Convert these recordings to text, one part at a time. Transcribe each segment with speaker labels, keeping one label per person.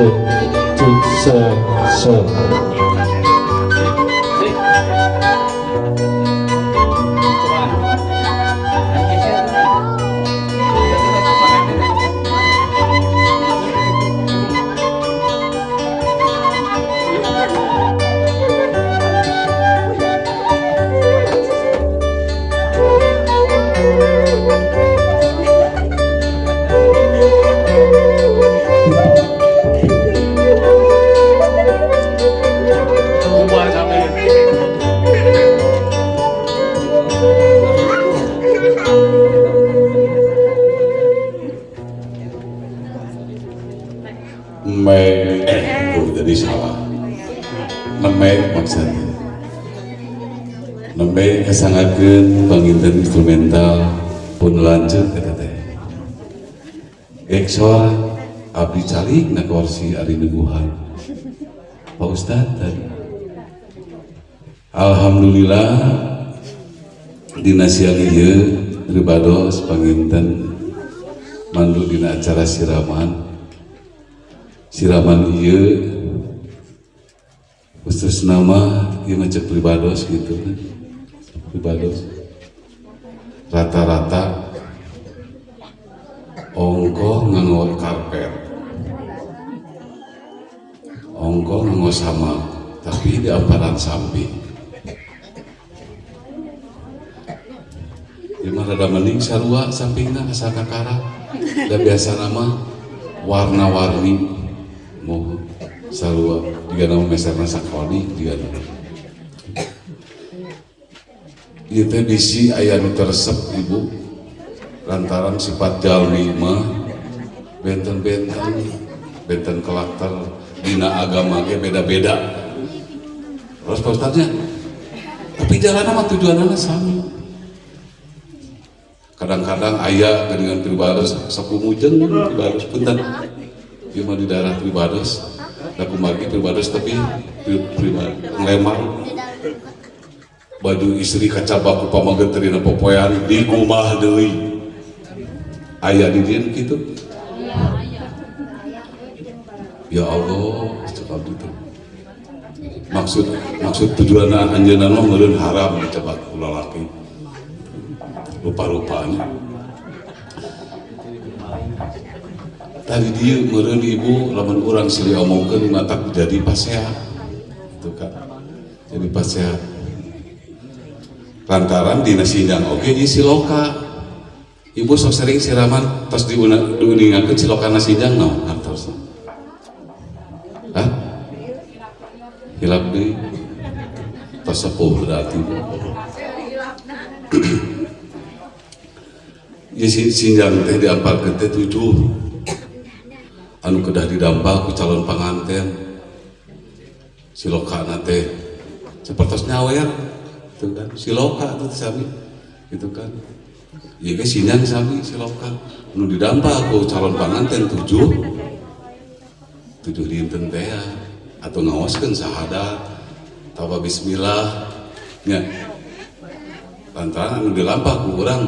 Speaker 1: Cek cek se se.
Speaker 2: Bubar sampai.
Speaker 3: Me oh, jadi salah. Nembe maksudnya nembe kasanggakeun panginten instrumental pun lanjut eta teh. Exor abdi calik na kursi ari neguhan Pak Ustad tadi. Alhamdulillah, dina siang ieu pribados panginten mandu dina acara siraman. Siraman ieu khusus nama ieu mah cek pribados gitu kan. Pribados rata-rata ongkoh nganggo karpet, ongkoh nganggo sama, tapi di amparan samping. Ieu mah rada mending sarua sampingna asal kakara da. Biasa nama warna-warni mau sarua jiga nama meserna sakoni jiga nama. Ieu teh bisi aya nu teu resep, Ibu, lantaran sifat jalmi mah benten-benten, benten karakter. Dina agama ge beda-beda terus, Pak Ustadznya, tapi jalan mah tujuannya sami. Kadang-kadang aya dengan pribados sapu mujeng pribados. Punten, ieu mah di daerah pribados da kumargi pribados, tapi pribadi ngelemar baju istri kacabak ku pamaget dina popoean dikumbah deui. Aya di dieu kitu. Ya Allah, cek abdi teh, maksud maksud tujuanna anjeunna mah meureun haram dicabak ku lalaki rupa-rupanya. Tadi dia meureun, Ibu, lamun urang silih omongkeun matak jadi pasea itu kan jadi pasea lantaran dina sinjang oge ieu siloka. Ibu sok sering siraman tos diuningakeun silokana sinjang naon hartosna? Hah? Hilap deui. Tos sepuh berarti. Ieu sinjang teh diamparkeun teh tujuh anu kedah didampal ku calon panganten. Silokana teh sapertos nyawer itu kan siloka itu sami gitu kan. Ieu ge sinjang sami siloka nu didampal ku calon panganten tujuh tujuh dinten teh ya. Atau ngaoskeun sahadat atawa bismillah nya, lantaran anu dilampah ku urang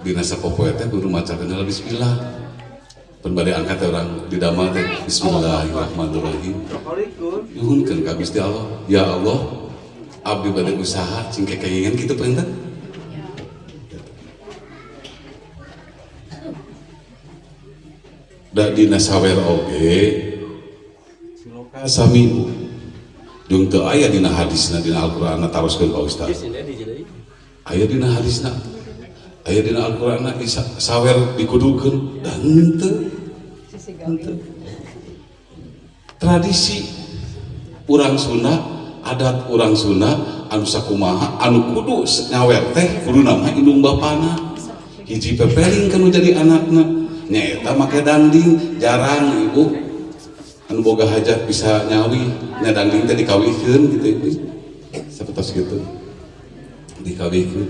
Speaker 3: dina sapopoe teh kudu macakeun heula bismillah. Pun bade angkat teh urang didamel teh bismillahirrahmanirrahim, nyuhunkeun ka Gusti Allah, ya Allah, abdi bade usaha cing kekengingan kitu punten. Da dina sawer oge siloka sami jeung teu aya dina hadisna, dina Al-Qur'anna. Taroskeun, Pak Ustaz, aya dina hadisna, aya dina Al-Qur'anna sawer dikudukeun? Da henteu, henteu. Tradisi urang Sunda, adat urang Sunda anu sakumaha anu kudu nyawer teh kudu nama indung bapana hiji pepeling kanu jadi anakna nyaeta make dangding. Jarang Ibu anu boga hajat bisa nyawi nya dangding teh dikawihkeun gitu, Ibu, sapertos gitu dikawihkeun.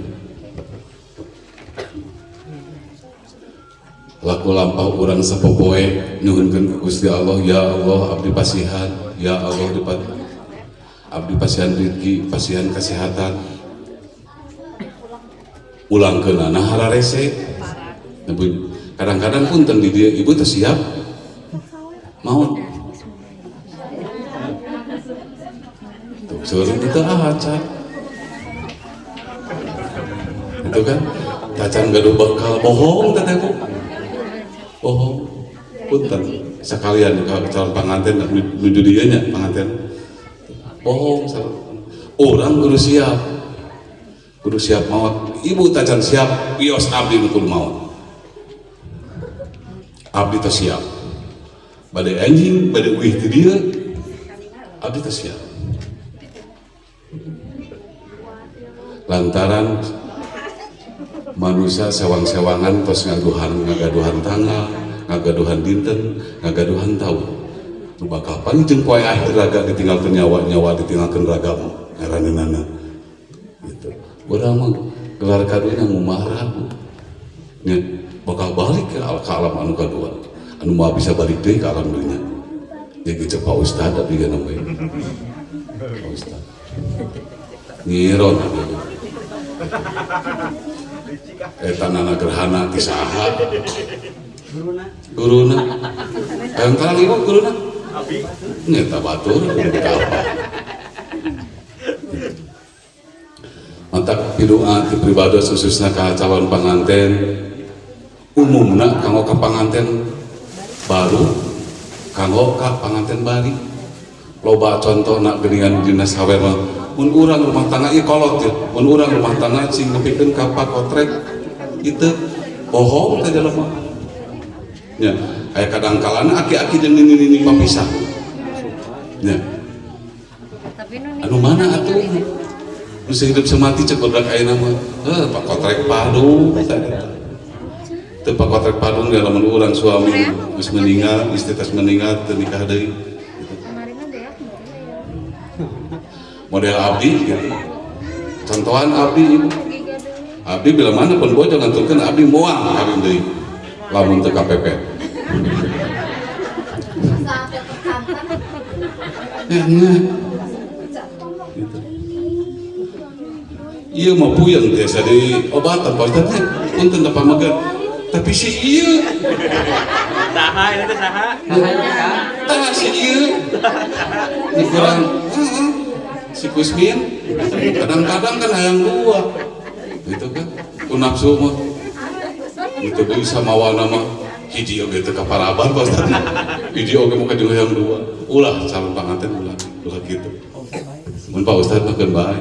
Speaker 3: Laku lampah urang sapopoe nyuhunkeun ka Gusti Allah, ya Allah, abdi pasihan, ya Allah, dipat abdi pasihan rezeki, pasihan kesehatan, ulangkeunana hararese. Kadang-kadang pun di dia Ibu teh siap mau. Seueur itu acan. Itu kan tacan gaduh bekal, bohong teh, Bu. Bohong. Punten sekalian kalau calon panganten nuju dieu nya, panganten bohong. Orang kudu siap, kudu siap maut. Ibu tacan siap, wios abdi nu kudu maut. Abdi teh siap bade anjing, bade uih ti dieu, abdi teh siap, lantaran manusia sewang-sewangan tos ngaduhan, ngagaduhan tanggal, ngagaduhan dinten, ngagaduhan tahun nu bakal panggih jeung poe akhir raga. Ditinggalkeun nyawa, nyawa ditinggalkeun raga ngaranana gitu. Urang mah gelar kadunya ngumarah, Bu nya, bakal balik ke alam anu kadua, anu moal bisa balik deui ke alam dunya ya gitu. Pak Ustad, abdi ge namanya Pak Ustad ngiron abdi eta nana gerhana ti saha?
Speaker 4: Guruna.
Speaker 3: Guruna hayang tarang ibu guruna nyeta batur kudu apa. Matak pidoa ti pribados khususna ka calon panganten, umumna kanggo ka panganten baru, kanggo ka panganten bari. Loba contohna geuningan dina sawer mah, mun urang rumah tangga ieu kolot ya, mun urang rumah tangga sing nepikeun ka pakotrek itu bohong teh jelema nya. Aya kadang kalana aki-aki jeung nini-nini papisah nya. Anu mana atuh nu hidup semati cek budak ayeuna mah? Heuh, pakotrek padu teh eta teu pakotrek padung ya. Lamun urang suami geus meninggal, istri tos meninggal, teu nikah deui gitu. Model abdi gitu, contohan abdi, ibu, abdi bila mana pun bojo nganturkeun abdi, moal kawin deui lamun teu kapepet ya nya gitu. Iya mah puyeng biasa di obatan, Pak Ustad teh, punten teu pamegat, tapi si ieu.
Speaker 2: Saha itu teh, saha?
Speaker 3: Tah, si ieu ini kurang heeh. Si Kusmin kadang-kadang kan hayang dua gitu kan, ku nafsu mah itu bisa mawa nama hiji oge teu kaparaban, Pak Ustad. Hiji oge mau jeung hayang dua. Ulah, calon panganten, ulah, ulah gitu. Mun Pak Ustad mah keun bae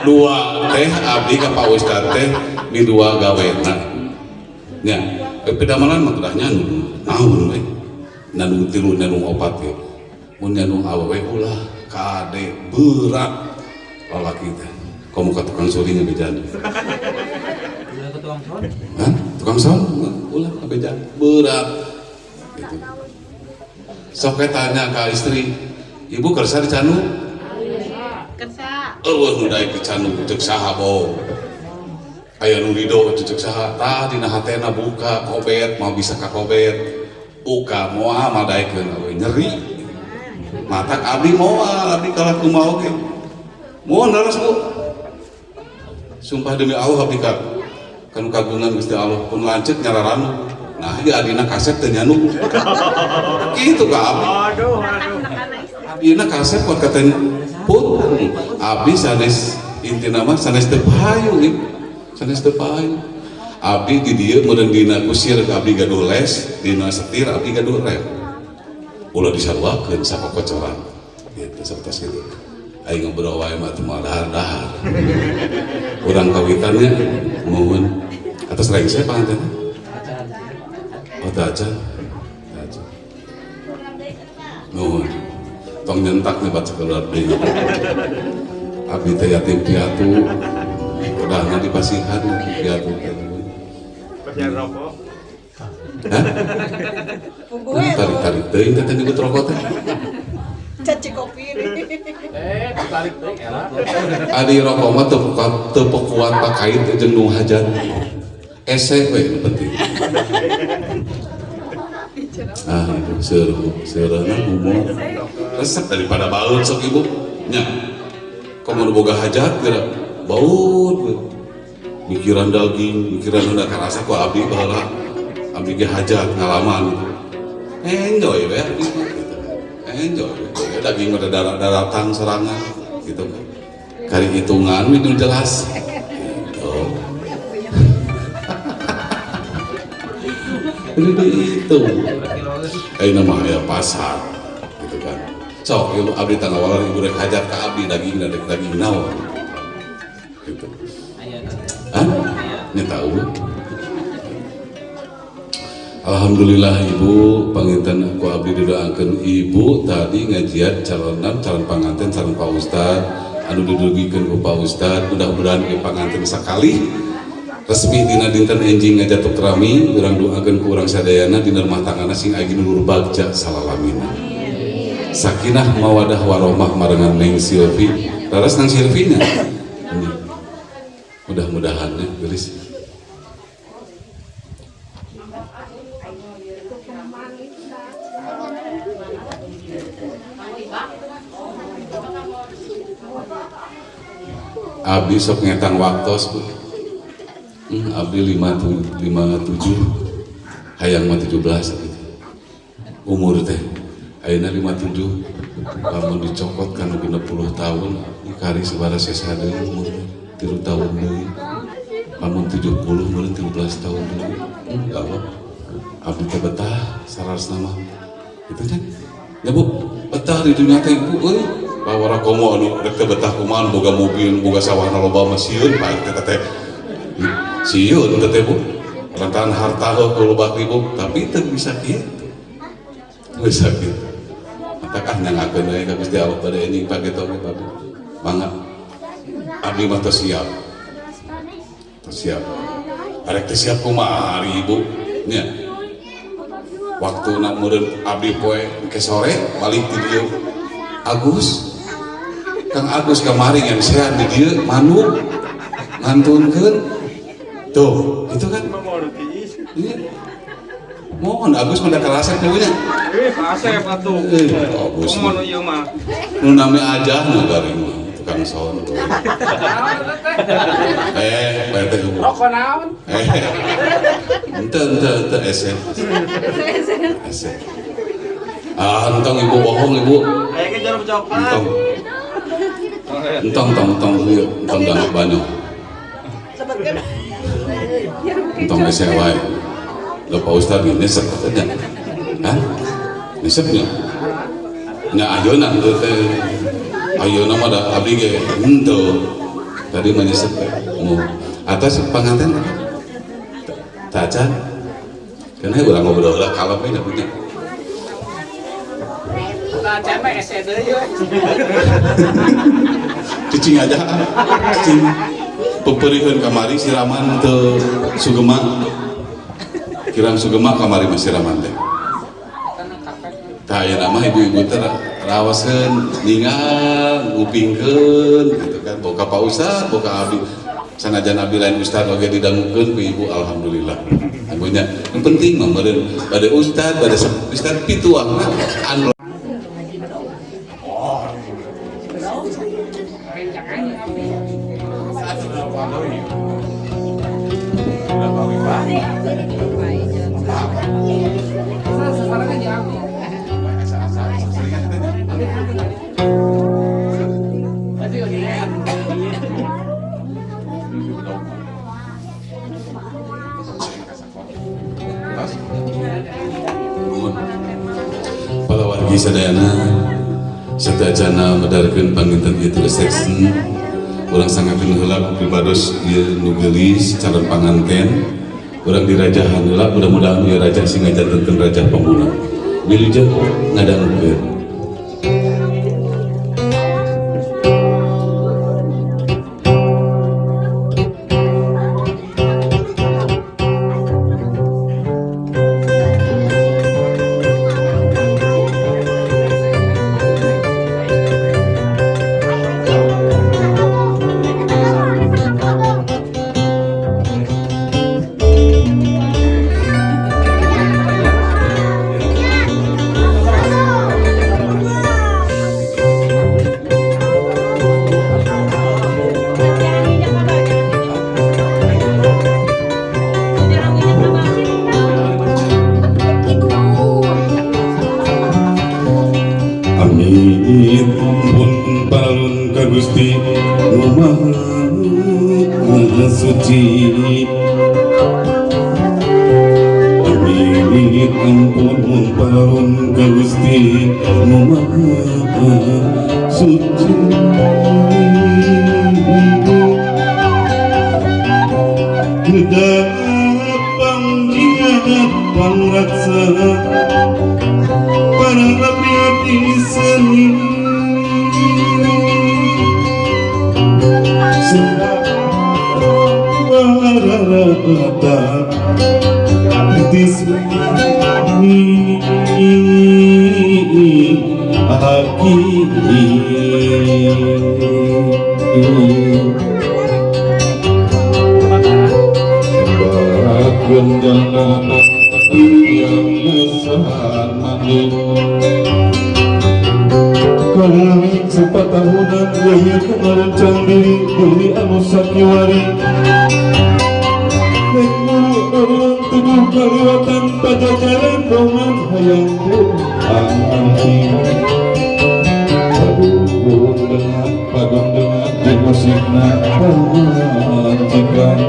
Speaker 3: dua teh, abdi ka Pak Ustad teh di dua gawena nya. Pedamalan mah kedah nyandung naon we, nyandung tilu, nyandung opat ge. Mun nyandung awewe ulah, kade, berat lalaki teh, komo ka tukang suri ngabejaan.
Speaker 4: Ulah ke tukang sound.
Speaker 3: Hah? Tukang sound ulah ngabejaan, berat gitu. Sok we tanya ke istri ibu, kersa dicandu?
Speaker 5: Kersa.
Speaker 3: Eueuh nu daek dicandu ceuk saha bohong. Aya nu ridho ceuk saha? Tah, dina hatena buka kobet mau bisa ka kobet buka moal mah daekeun awewe nyeri. Matak abdi moal, abdi kalah kumaha oge moal. Leres, Bu, sumpah demi Allah, abdi ka kanu kagungan Gusti Allah pun lanceuk nyararanu. Nah, ieu adina kasep teu nyanu kitu ka abdi.
Speaker 2: Aduh, aduh.
Speaker 3: Abdina kasep kuat katanya pun abdi sanes, intina mah sanes teu payu ieu, sanes teu payu. Abdi di dieu meureun dina kusir abdi gaduh les, dina setir abdi gaduh rem, ulah disaruakeun sakokocoran gitu, sapertos kitu. Aing ngobrol wae mah teu moal dahar-dahar urang kawitannya. Mohon atas rengse panganten. Oh, teu acan, teu acan. Nuhun. Tong nyentak nih baca keluar deui. Abdi teh yatim piatu, kedahna dipasihan piatu teh.
Speaker 2: Pasien rokok.
Speaker 3: Hah? Tarik-tarik teuing teh nyebut rokok teh.
Speaker 5: Caci kopi ini.
Speaker 2: Eh, tarik teuing era.
Speaker 3: Adi rokok mah teu teu kuat pakait jeung nu hajat. Ese we nu penting. Ah, itu seru, seureuhna humor. Resep daripada baut sok ibu. Nya. Komo nu boga hajat geura baut we. Mikiran daging, mikiran nu karasa ku abdi baheula. Abdi ge hajat ngalaman gitu. Enjoy we abdi mah gitu. Enjoy. Ya, daging mah daratang sorangan gitu kan. Kari hitungan itu jelas. Gitu. Ini dihitung. Ayeuna mah aya pasar gitu kan. Sok ibu, abdi tanggawalan ibu rek hajat ka abdi daging rek daging naon. Gitu. Hah? Ini tahu. Alhamdulillah, Ibu, panginten aku abdi didoakeun Ibu tadi ngajian calonan, calon panganten sareng Pak Ustad anu didugikeun ku Pak Ustad. Mudah-mudahan ke panganten sakali resmi dina dinten enjing ngajatuh kerami. Urang doakeun ku urang sadayana dina rumah tanggana sing agi nulur bagja salalamina, sakinah mawadah warohmah marengan Neng Silvi. Raras Neng Silvi nya. Ini mudah-mudahan ya, gelis. Abdi sok ngetang waktos, Bu. Abdi 57, hayang mah 17 gitu. Umur teh ayeuna 57, lamun dicokot kan 60 tahun, ini kari sabaraha sesa deui umur teh, 3 tahun deui. Lamun 70 meureun 13 tahun deui. Ya Allah. Abdi teh betah sararesna mah. Gitu kan? Ya Bu, betah di dunia teh, Ibu euy. Bawara komo anu rek teu betah kumaha, anu boga mobil, boga sawahna loba mah sieun baik teh teh. Sieun teh teh, Bu. Lantaran harta heuh loba ribu, tapi teu bisa kitu. Bisa kitu. Matak ah nyangakeun we ka Gusti Allah bade enjing pagi oge, Bapak. Mangga. Abdi mah tos siap. Tos siap. Arek teu siap kumaha ari Ibu? Nya. Waktuna meureun abdi poe ke sore balik ti dieu. Agus, Kang Agus kamari ngemsean di dieu manuk ngantunkeun. Tuh, itu kan. Iya. Mohon Agus mah da karasep punya.
Speaker 2: Eh, kasep atuh.
Speaker 3: Eh, Agus.
Speaker 2: Komo nu ieu mah.
Speaker 3: Nu nami aja nu garing mah tukang sound. Eh, Pak RT hubung.
Speaker 2: Rokok naon?
Speaker 3: Eh, ente ente ente ese. Ese. Ah, entong Ibu bohong, Ibu.
Speaker 2: Aya ge jarum coklat.
Speaker 3: Entong. Entong tong tong ieu, entong dangat banyak. Entong ese wae. Lo Pak Ustad ini nyesek katanya. Hah? Nyeseknya? Nya ayeuna teh teh. Ayeuna mah da abdi ge henteu. Tadi mah nyesek teh. Mau atas panganten apa? Tacan. Karena urang ngobrol lah kalem we punya.
Speaker 2: Tacan mah ese deui we.
Speaker 3: Cicing aja. Cicing. Peperiheun kamari siraman teu sugema. Kiram sugema kamari mah siraman teh. Tah, ayeuna mah ibu-ibu teh rawaseun ningal ngupingkeun gitu kan, boka Pak Ustad, boka abdi. Sanajan abdi lain ustad oge didangukeun ku ibu, alhamdulillah. Ibunya yang penting mah meureun bade ustad, bade ustad pituangna anu. Para wargi sadayana, sateuacanna medarkeun panginten ieu resepsi, urang sangakeun heula ku pribados ieu nu geulis calon panganten. Urang dirajahan heula, mudah-mudahan ieu rajah sing ngajantenkeun rajah pamuna. Wilujeng ngadangukeun.
Speaker 6: Thank you.
Speaker 3: Amit ampun paralun ka Gusti Nu Maha Suci. Amit ampun paralun ka Gusti Nu Maha Suci. Kedap pangjiat pangraksa para api-api seni Para tismi aki. Gendana yang besar mandi Sepatahunan lahir ngarencang diri deui anu sakiwari. Rek muru tujuh kaliwatan pajajaran dongan hayang anti. Pagung dengan pagung dengan jeung musikna panjikan.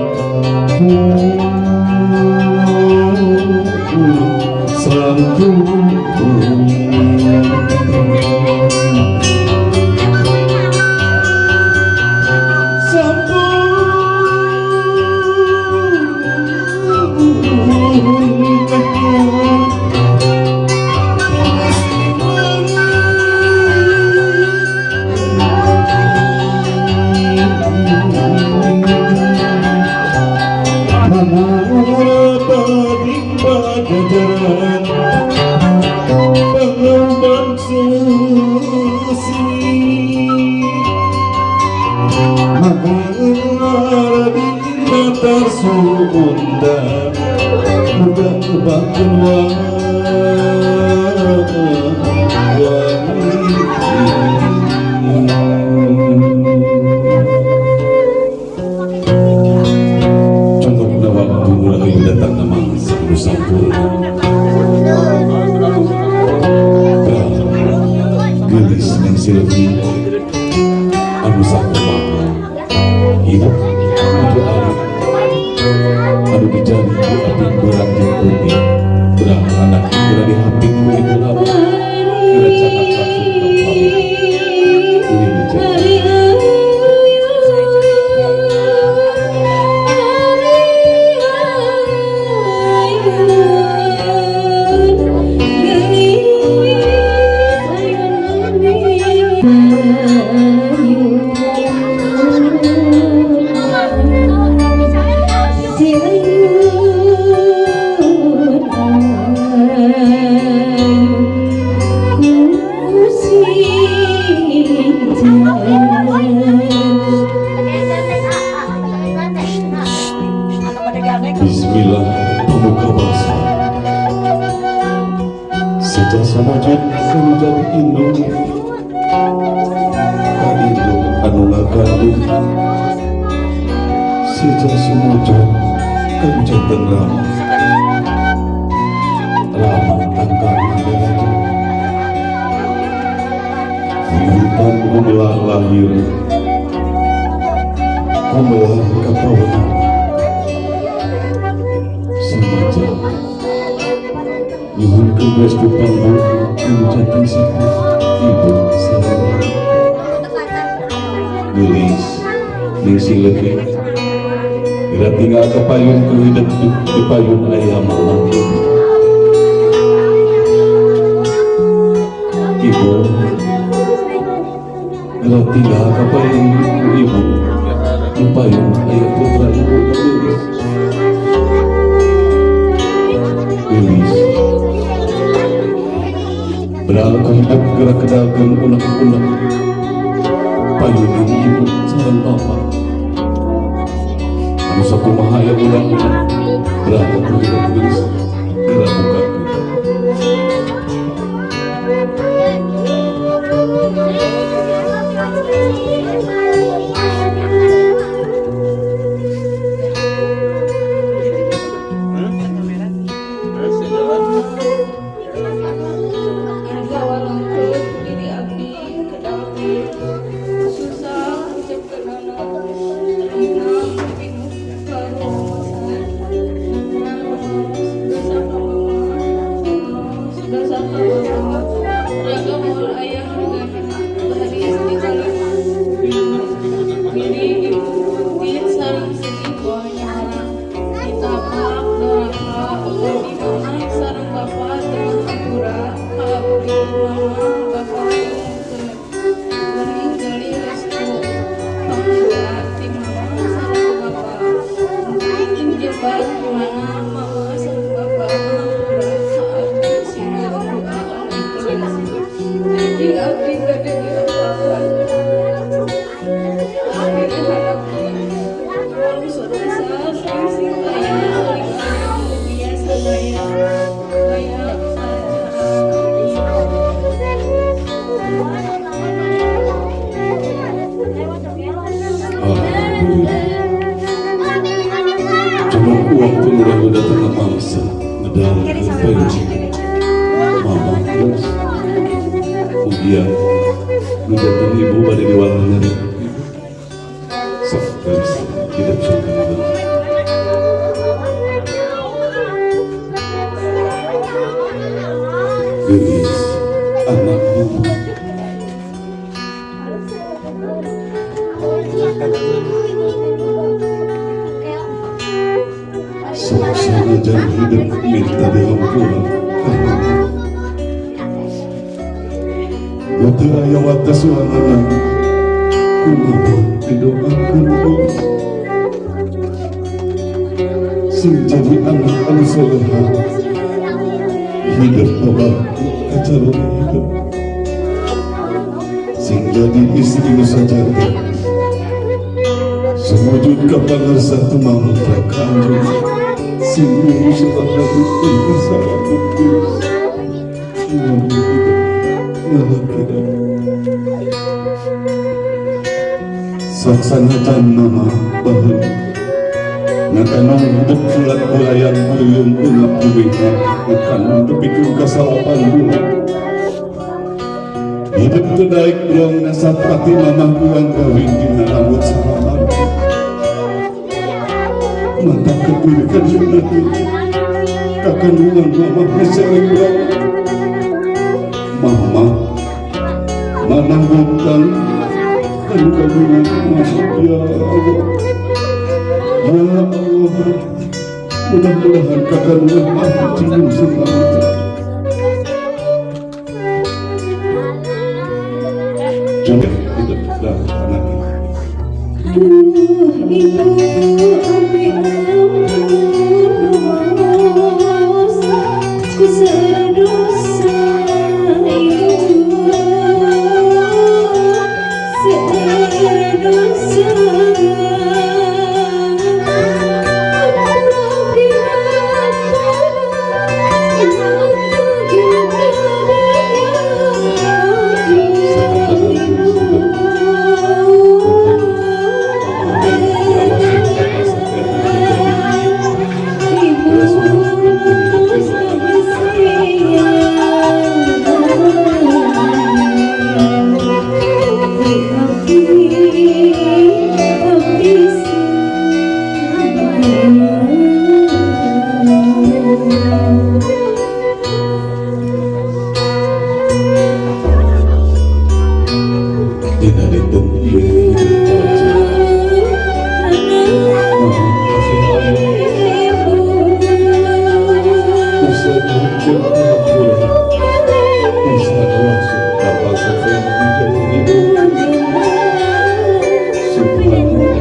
Speaker 3: Bismillah pemuka bangsa. Sejak samajud anu jadi indung ka indung anu ngagandung. Sejak sumujud kamu janten rama rama tangkal raja. Wiwitan gumelar lahir gumelar kapawetan. Semaja nyuhunkeun restu panggung anu janten sepuh ibu sareng geulis ning sileukeun geura tinggal ka payun ku hidup di payun aya mamah. Ibu geura tinggal ka payun ku ibu di payun aya putra ibu geulis. Geulis beral ku hidup gerak kedalkeun unek-unek payunan ibu sareng bapa anu sakumaha aya unek-unek beral ku hidup geulis gerak buka.
Speaker 6: Diri abdi.
Speaker 3: Iya, nu janten ibu bade diwaler nyari ibu. Sok geus hidup surga ibu. Geulis anak mama. Sok sanajan hidup minta dihampura ka mama. Teu aya wates wanana ku mama didoakeun, Bos. Sing jadi anak anu soleha, hidup babakti ka calon hidup. Sing jadi istri nu sajati. Sumujud ka pangarsa tumangta ka anjeun. Sing ngurus dukun ka salah. Lamun hidup ngalakina. Sok sanajan mama baheula ngakanong hidup bulat bulayang buyung ungap bumina ngakanong tepikeun ka 9 bulan. Hidup teu daek brong nasapati mamah kurang kawin dina rambut salaman. Mata kepirikan sunat kakandungan mamah hese brong. Mama mana hutang kan kandungan mama. Ya Allah, ya Allah, mudah-mudahan kakandungan mama cium selamat. Jangan hidup dah anak ini.
Speaker 6: Duh ibu, abdi ampun rumaos ku seueur dosa ibu, seueur dosa. Abdi hampura aduh ibu. Ibu
Speaker 3: Dina dinten ieu hidup torja. Mama kasih aya. Usaha hampura. Bisa langsung kapal sampai menjadi ibu. Subhanallah.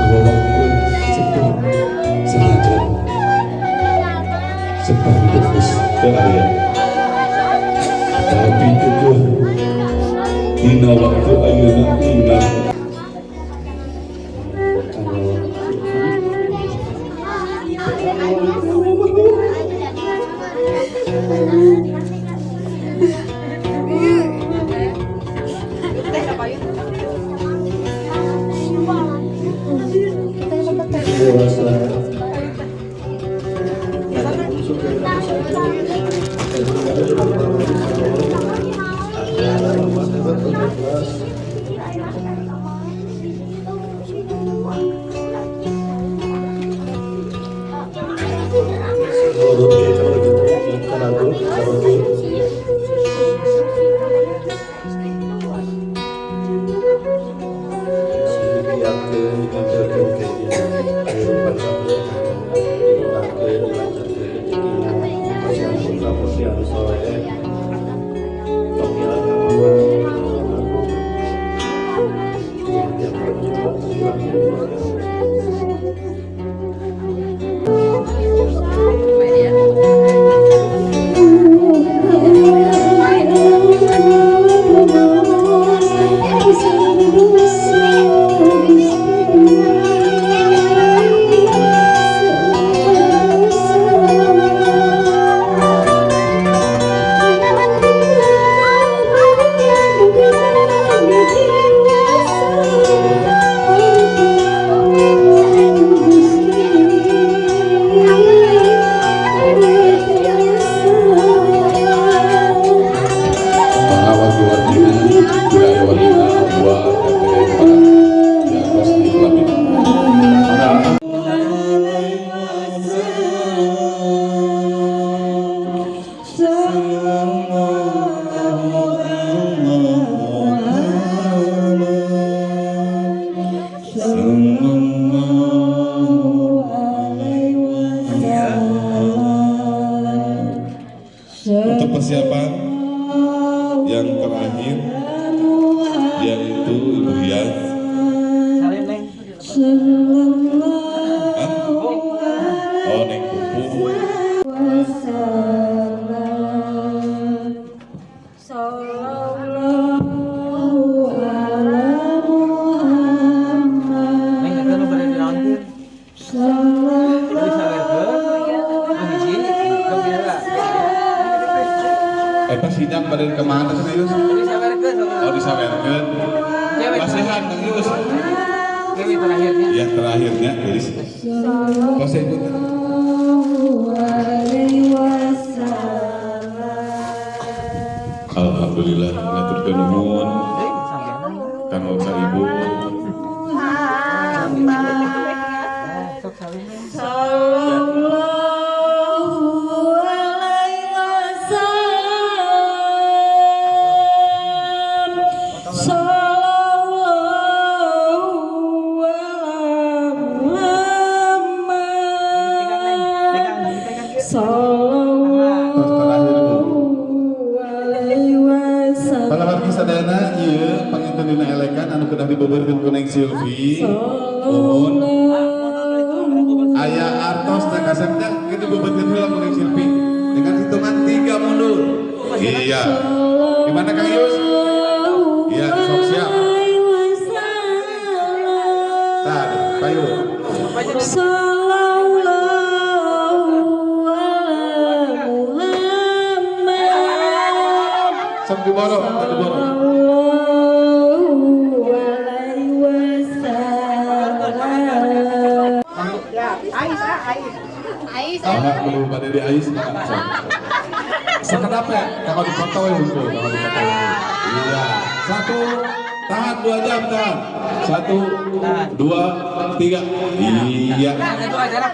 Speaker 3: Kawawakeun sepuh senajan sepuh hidup geus teu aya, tapi keukeuh dina waktu ayeuna ingat kana waktu.
Speaker 1: Dewasa unsur kehidupan dimudahkeun, dilancarkeun rezekina, kasihan putra putri anu soleh.
Speaker 3: Untuk persiapan yang terakhir, yaitu Ibu Hias.
Speaker 4: Salim, Neng.
Speaker 3: Hah? Oh, Neng Pupu.
Speaker 6: Wasallam. Sallallahu ala Muhammad.
Speaker 4: Neng, eta nu bade dinaonkeun?
Speaker 6: Sallallahu
Speaker 4: Disawerkeun. Nu hiji, nu biasa.
Speaker 3: Eta sidang pada kemana serius?
Speaker 4: Disawerkeun.
Speaker 3: Oh, disawerkeun.
Speaker 4: Cewek.
Speaker 3: Masihan, Kang Yus.
Speaker 4: Cewek terakhirnya.
Speaker 3: Ya, terakhirnya, geus. Kok saya ikut?
Speaker 6: Alaihi wasallam.
Speaker 3: Alhamdulillah, ngaturkeun nuhun
Speaker 4: Neng, sampean.
Speaker 3: kanggo ka Ibu.
Speaker 4: Nah, sok salim, Neng.
Speaker 6: Sallallahu alaihi wasallam. Sallallahu ala
Speaker 4: Pegang, Neng. Pegang,
Speaker 6: Muhammad.
Speaker 4: pegang, pegang.
Speaker 6: Sallallahu
Speaker 1: Terus terakhir, Bu.
Speaker 6: alaihi wasallam.
Speaker 1: Palawargi sadayana, ieu panginten dina elekan anu kedah dibeberkeun ku Neng Silvi. Nuhun. Aya artos teh kasepnya kitu dibeberkeun heula ku Neng Silvi dengan hitungan 3 mundur. Iya. Gimana, Kang Yus? Iya, sok siap. Tah, payu.
Speaker 6: Sallallahu ala Muhammad.
Speaker 1: Sok diboro, sok diboro.
Speaker 6: Sallallahu alaihi wasallam.
Speaker 5: Ais, ah, ais. Ais.
Speaker 1: Mangga kudu bade di ais, mangga sok. Sakedap ya, kalau dipoto ya hukum, kalau dipoto.
Speaker 3: Iya. Satu, tahan 2 jam, tahan. Satu, dua, tiga. Iya.
Speaker 4: Itu acara.